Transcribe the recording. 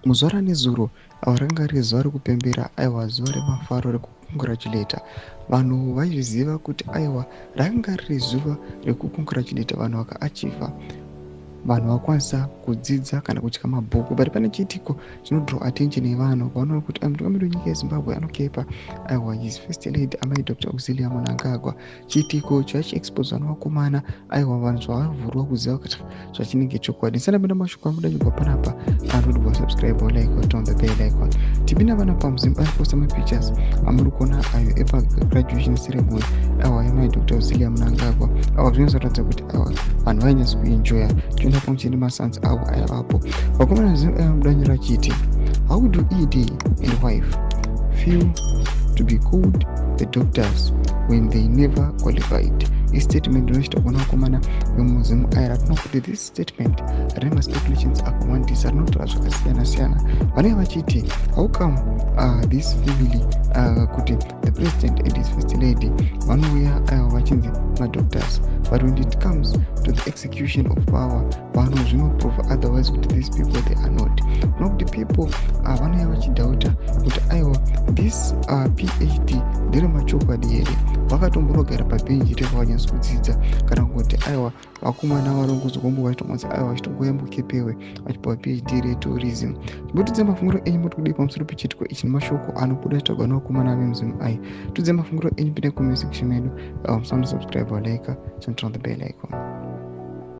Muzuva ranezuro ranga riri zuva rekupembera, aiwa, zuva remafaro, rekucongratulata vanhu. Vaizviziva kuti aiwa, ranga riri zuva rekucongratulata vanhu vakaachieva, vanhu vakwanisa kudzidza kana kutya mabhuku. But pane chiitiko chinodraw attention yevanhu. Vanoona kuti mutungamiri wenyika yeZimbabwe anokepa, aiwa, his First Lady, Amai Dr Auxilia Mnangagwa. Chiitiko chachiexposwa nevakomana, aiwa, vanhu zvavavhurwa kuziva kuti zvachinenge chokwadi. Ndisandapinda mashoko amudanyigwa panapa, anodwa subscribe, like, turn the bell icon. Tipinda vana pamuZim aiposta mapictures amuri kuona ayo epagraduation ceremony, aiwa, yamai Dr Auxilia Mnangagwa. Aiwa, zvinozoratidza kuti aiwa, vanhu vainyatso kuenjoya. Tinoenda pamwe nemasons avo aivapo. Vakomana Zim mudanyiro achiti, "How do ED and wife feel to be called the doctors when they never qualified?" Istatement inochita kuona vakomana vemuZimu aira. Tinoona kuti this statement rine maspeculations akawandisa, rinotaura zvakasiyana siyana. Vanenge vachiti, how come this family, kuti the president and his first lady, vanouya aiwa vachinzi madoctors, but when it comes to the execution of power, vanhu zvinoprove otherwise, kuti these people, they are not? Nokuti people vanouya vachidoubta kuti aiwa, this PhD nderemachokwadi here? Vakatombonogara pabhenji revanyatso kudzidza, kana kuti aiwa, vakomana vanongozogombo vachitongonzi aiwa, vachitongoyambukepewe vachipiwa PhD retourism? Chimbotudze mafungiro enyu, moti kudii pamusoro pechiitiko ichi nemashoko anobuda chitagwa nevakomana vemuZimu ai? Tudze mafungiro enyu, pinda comment section medu. Musanosubscribe, like, turn on the bell icon.